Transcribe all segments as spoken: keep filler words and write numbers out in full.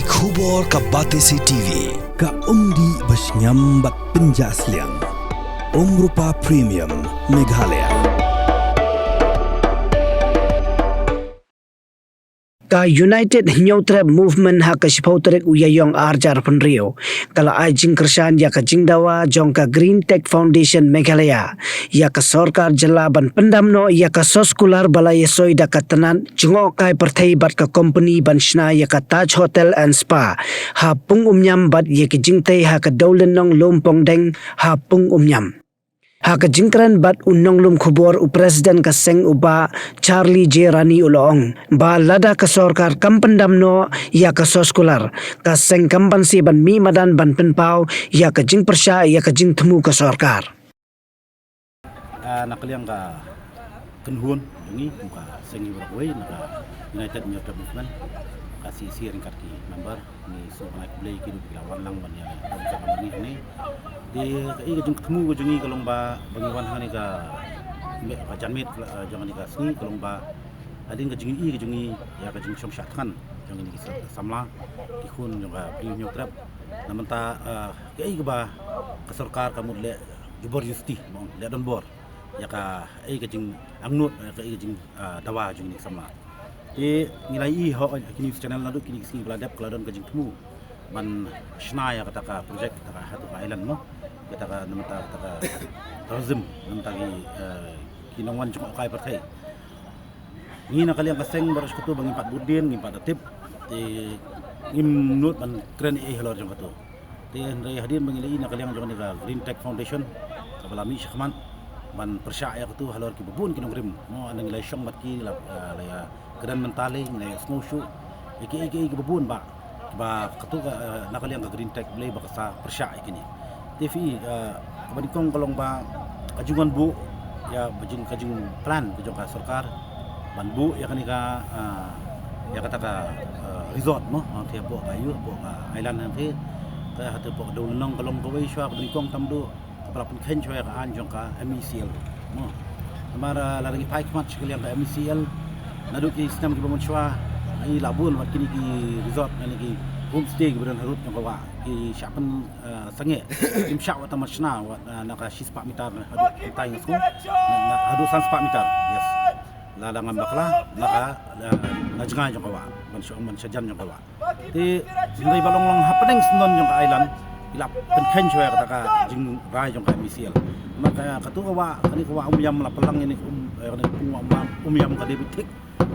Khubor ka Batesi T V, ka umdih ba shngiam bad pynjah sliang. Umrupa Premium, Meghalaya. Ka United Hynñiewtrep Movement ha ka shiphew tarik u Ïaïong arhajar arphew hynriew ka la ai jingkyrshan ïa ka jingdawa jong ka Green Tech Foundation Meghalaya ïa ka sorkar jylla ban pyndam noh ïa ka soskular ba la ïasoi da ka tnat jngohkai pyrthei bad ka kompani ban shna ïa ka Taj Hotel and Spa ha Pung Umñiam bad ïa ka jingtei ha ka Dewlynnong Lumpongdeng ha Pung Umñiam. Ha ka jingkren bad u nonglum khubor u President ka seng u Bah Charlie J Rani u la ong ba lada ka sorkar kam pyndam noh ïa ka soskular, ka seng kam banse ban mih madan ban pynpaw ïa ka jingpyrshah ïa ka jingthmu ka sorkar. Ah, na ka liang ka kynhun jong ngi kum ka seng hi baroh kawei na ka United Hynñiewtrep Movement, ka C E C ryngkat ki member, ngi sngewbha ban ai khublei ïa ki ruh ba ki la wan lang ban ïa don ka kamni hangne. Te kaei ka jingthmu ka jong ngi ka long ba, ba ngi wan hangne ka, ka janmiet, eh, jong kane ka sngi ka long ba hadien ka jingïohi ka jong ngi ïa ka jingshong shah thngan jong kine ki sa-, samla, ki khun jong ka Bri Hynñiewtrep. Na mynta, eh, kaei kaba ka sorkar ka mut leh jubor justi, mo, leh donbor ïa kaei ka jingangnud, ïa kaei ka jing, ah, dawa jong kine ki samla. Te ngi la ïohi ha kine ki news channel naduh kine ki sngi ba la dep ka la don ka jingthmu ban shna ïa kata ka project, kata ka, ha tu ka island, mo, kata ka, na mynta kata ka tourism, na mynta ki, eh, ki nongwan jngohkai pyrthei. Ngi na ka liang ka seng baroh shi kato ba ngim pat bud dien, ngim pat da tip, te ngim nud ban kren ei ei halor jong kato. Te hynrei hadien ba ngi la ïohi na ka liang jong kane ka Green Tech Foundation kaba la mih shakhmat ban pyrshah ïa kato halor kiba bun ki nongrim, mo, ngi la shong bad ki, la, la ïakren mynta lei, ngi la ïasngew shuh ïa kiei kiei kiba bun ba ba kato ka, eh, na ka liang ka Green Tech Blei ba ka sa pyrshah ïa kine. Te phi, eh, kaba nyngkong ka long ba ka jingwan buh ïa, ba jing, ka jingplan ka jong ka sorkar ban buh ïa kane ka, eh, ïa kata ka, eh, resort, mo, hangtei hapoh ka, ïa, hapoh ka island hangtei, ka hangtei hapoh ka Dewlynnong ka long kawei shuwa kaba nyngkong tam duh kaba la pynkheiñ shuwa ïa ka aiñ jong ka M E C L, mo. Namar, ah, lada ngi phai khmat sha ka liang ka M E C L naduh ki snem kiba mynshuwa, ngi la bun bad kine ki resort, kine ki homestay kiba don harud jong ka wah, ki shah pyn, ah, sangeh. Kim shah wat tang ban shna wat, ah, na ka shispah mitar haduh, kumtai nga sngew. Na, na, haduh sanspah mitar. Yes. Lada ngam bakla, na ka, ah, na jngai jong ka wah, ban shu, ban shajan jong ka wah. Te hynrei ba long long hapdeng syndon jong ka island, ki la pynkheiñ shuwa ïa kata ka jingrai jong ka M E C L. Namar ka, kato ka wah, kane ka wah Umïam la pynlang ïa kane ka um, ïa kane ka pung wah Umïam, Umïam ka dei beit thik.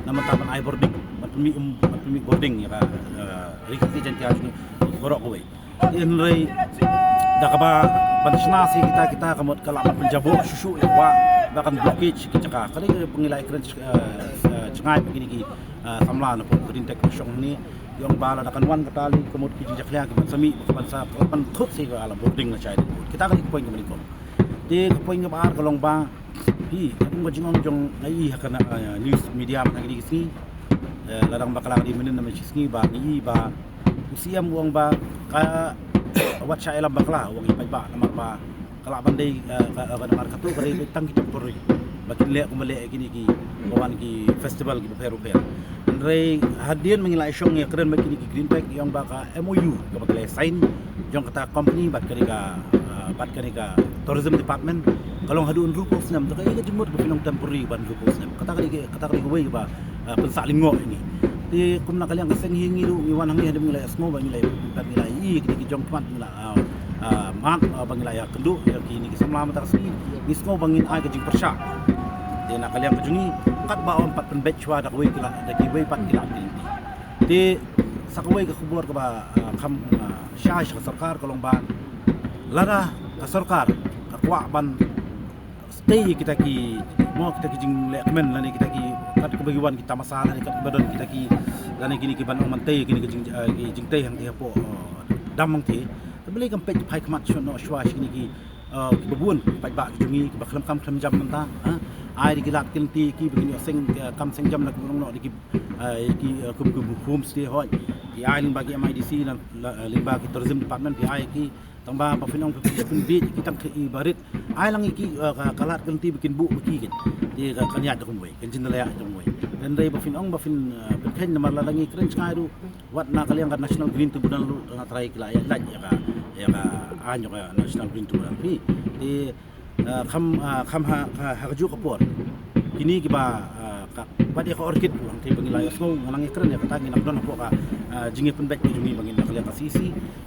Na mynta ban ai boarding, ban pynmih um, ban pynmih boarding ïa ka, eh, ri Khasi Jaiñtia jong ngi baroh kawei. Te hynrei da kaba ban shna sha kita kita ka mut ka lah ban pynjaboh shuh shuh ïa ka wah, ba kan blockage ki jaka. Ka dei ba ngi la ïakren, eh, eh, jngai bad kine ki, eh, samla na pdeng Green Tech ba shong hangne. Ïa ong ba lada kan wan kata lei ka mut ki jingjakhlia ki ban sa mih, ban sa, ban thut sha ka la boarding lashai. Kita ka dei ka point kaba nyngkong. Te ka point kaba ar ka long ba, hi, ka kum ka jingong jong nga ïohi ha kane, eh, news media mynta kine ki sngi. Eh, lada ngam bakla ka dei mynnin ne mynshisngi ba ngi ïohi ba u C M u ong ba ka wat shah ïalam bakla, u ong ïa paidbah namar ba ka lah ban dei, eh, ka, eh, namar kato ka dei beit tang ki temporary. Ba kin leh kumba leh ïa kine ki, ba wan ki festival kiba pher ba pher. Hynrei hadien ba ngi la shong ïakren bad kine ki Green Tech, ïa ong ba ka M O U kaba ki la sign jong kata company bad kane ka, eh, bad kane ka tourism department ka long haduh hynriewphew snem. Te kaei ka jingmut ba phin ong temporary ba hynriewphew snem? Kata ka dei, kata ka dei kawei kaba, eh, pynsah lyngngoh ïa ngi. Te kum na ka liang ka seng hi ngi ruh ngi wan hangne hadien ba ngi la ïasngew, ba ngi la ïa, ba ngi la ïohi kine ki jong khmat, ngi la, ah, ah, mad, ah, ba ngi la ïakynduh ïa kine ki samla mynta ka sngi, ngi sngew ba ngin ai ka jingpyrshah. Te na ka liang ka jong ngi, katba ym pat pynbeit shuwa da kawei ki la, da kiwei pat ki la ki lynti. Te sa kawei ka khubor kaba, ah, kham, ah, shai sha ka sorkar ka long ba lada ka sorkar ka kwah ban tei kita ki, mo, kita ki jingleh kmen lane kita ki, kat kaba ki wan ki tamasa lane kat kaba don kita ki, lane kine ki ban ong ban tei kine ki jing, eh, ki jingtei hangtei hapoh, eh, dam hangtei. Te balei kam peit phai khmat shuh noh shuwa sha kine ki, eh, kiba bun paidbah ki jong ngi kiba khlem kam khlem jam mynta, ha? Ai da ki lad ki lynti ki ba kin ïoh seng, eh, kam seng jam, la ki ba long noh da ki, eh, ki, eh, kum, kum, homestay hoi. Ki ai lyngba ki M I D C, la, la, lyngba ki tourism department ki ai ki Tang ba, ba phin ong phin, phin bieit ki tang ki ba rit. Ai lang ïa ki, eh, ka, ka lad ka lynti ba kin buh ba ki kin. Te ka, kan ïaid da kumwei, kan jin da la ïaid da kumwei. Hynrei ba phin ong ba phin, eh, pynkheiñ namar lada ngi kren sngewthuh wat na ka liang ka National Green Tribunal ruh nga trai ki la ïa lait ïa ka, ïa ka aiñ jong ka National Green Tribunal phi. Te, eh, kham, eh, kham ha, ha, ha kajuh ka por kine kiba, eh, ka, wat ïa ka orchid ruh hangtei ba ngi la ïohsngew, nga nang ïa kren ïa kata, ngi nang don hapoh ka, eh, jingïapynbeit ka jong ngi ba ngin na ka liang ka C E C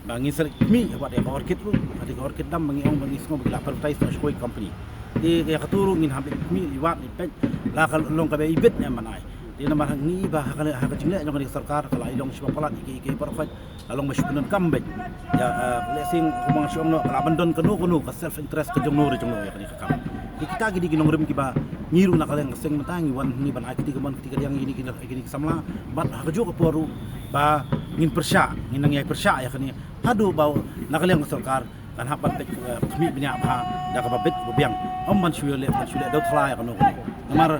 ba ngin sa leit khmih wat ïa ka orchid ruh, wat ïa ka orchid dam ba ngi ong ba ngi sngew ba ki la privatise noh sha kawei ka company. Te ïa katu ruh ngin hap leit khmih, wat leit peit la ka long kaba ibit ne em ban ai. Te namar hangne ba ha ka, ha ka jingleh jong kane ka sorkar ka la i long shiba palat ïa ki, ïa ki baroh khoit, la long ba shu pyndonkam beit. Ïa, eh, lehse kumba nga shu ong noh, ka la ban don kano kano ka self interest ka jong no re jong no ïa kane ka kam. Te kita ki dei ki nongrim kiba ngi ruh na ka liang ka seng mynta ngi wan hangne ban ai kti kamon kti kadiang ïa kine ki, ïa kine ki samla, bad ha kajuh ka por ruh ba ngin pyrshah, ngin nang ïai pyrshah ïa kane haduh ba na ka liang ka sorkar kan hap ban peit, eh, khmih bniah bha da kaba bit ba biang. Ym ban shu leh, ban shu leh dewthala ïa kano kano. Namar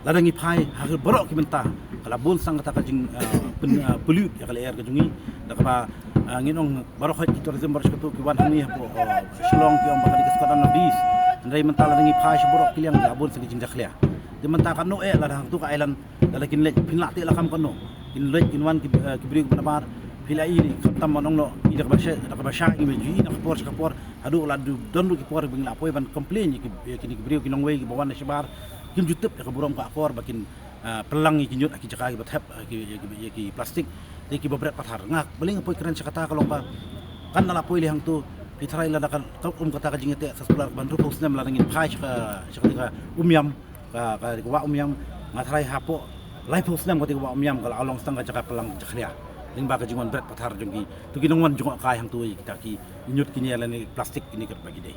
lada ngi phai ha ki baroh ki bynta ka la bun sang kata ka jing, eh, pyn-, eh, pollute ïa ka lyer ka jong ngi da kaba, eh, ngin ong baroh khoit ki tourism baroh shi katta ki wan hangne hapoh, eh, Shillong ki ong ba ka dei ka Scotland of the East. Hynrei mynta lada ngi phai sha baroh ki liang ka la bun sang ki jingjakhlia. Te mynta katno eh lada hangtu ka island lada kin leit phin lah teh lakam kano. Kin leit kin wan ki, eh, ki briew kiba nabar. Phi la i khamtam ban ong noh, i da kaba shai, da kaba shai ngi ba ju i na ka por sha ka por. Haduh la du don ruh ki por ba ngi la poi ban complain ïa ki, ïa kine ki briew ki nongwei kiba wan na shabar. Kim ju tip ïa ka burom ka akor ba kin, eh, pynlang ïa ki ñiut ha ki jaka kiba thep, eh, ki, ïa ki, ïa ki plastik. Te kiba bret pathar. Nga balei nga poi kren sha kata ka long ba kan da la poi lei hangtu phi tharai lada ka, ka um kata ka jingïateh sa sekular ban ruh phew snem lada ngin phai sha ka, sha ka, ka Umiam. Ka, ka, ka wah Umiam, nga tharai hapoh laiphew snem kata ka wah Umiam ka la long tang ka jaka pynlang jakhlia lyngba ka jingwan bret pathar jong ki, to ki nongwan jngohkai hangto ïa kita ki ñiut kine lane plastik kine katba ki dei.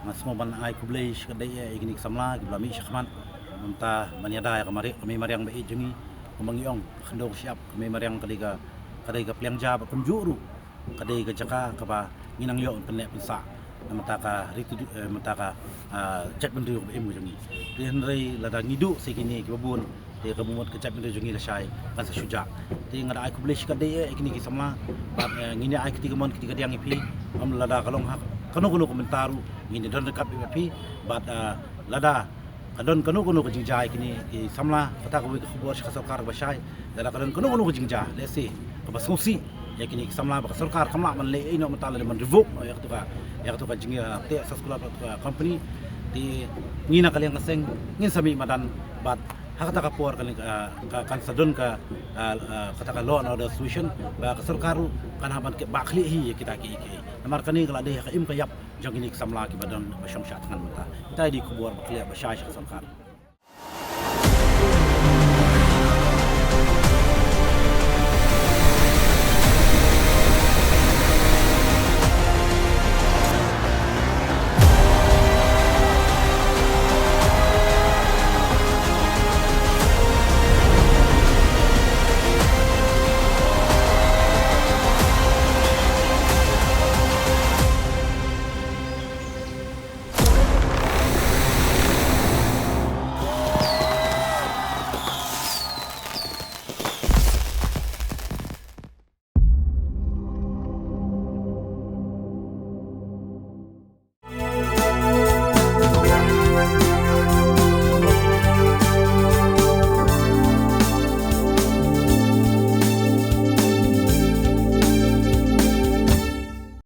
Nga sngew ban ai khublei shikatdei ïa kine ki samla kiba la mih shakhmat. Mynta ban ïada ïa ka mariang, ka mei mariang ba ïeit jong ngi, kumba ngi ong, ka khyndew ka shyiap, ka mei mariang ka dei ka, ka dei ka pliang ja bad kumjuh ruh ka dei ka jaka kaba ngi nang ïoh pynneh pynsah na mynta ka ri, eh, mynta ka, ah, jaitbynriew kaba im ka jong ngi. Te hynrei lada ngi duh sa kine kiba bun, te kaba mut ka jaitbynriew jong ngi lashai kan sa shu jah. Te nga da ai khublei shikatdei ïa kine ki samla bad, eh, ngin ïa ai kti kamon kti kadiang ïa phi. Ym lada ka long ha kano kano ka bynta ruh ngin ïa don ryngkat bad phi bad, ah, lada ka don kano kano ka jingjia ïa kine ki samla, kata kawei ka khubor sha ka sorkar kaba shai. Lada ka don kano kano ka jingjia, lehse kaba sngewsih ïa kine ki samla ba ka sorkar kam lah ban leh ei noh mynta lane ban revoke noh ïa kato ka, ïa kato ka jingïateh sa sekular bad ka company. Te ngi na ka liang ka seng ngin sa mih madan bad ha kata ka por kan, ah, ka, kan sa don ka, ah, ah, kata ka law and order situation ba ka sorkar ruh kan hap ban kit ba khlieh hi ïa kita ki, ki. Namar kane ka la dei ha ka im ka ïap jong kine ki samla kiba don ba shong shah thngan mynta. Ita i dei khubor ba clear ba shai sha ka sorkar.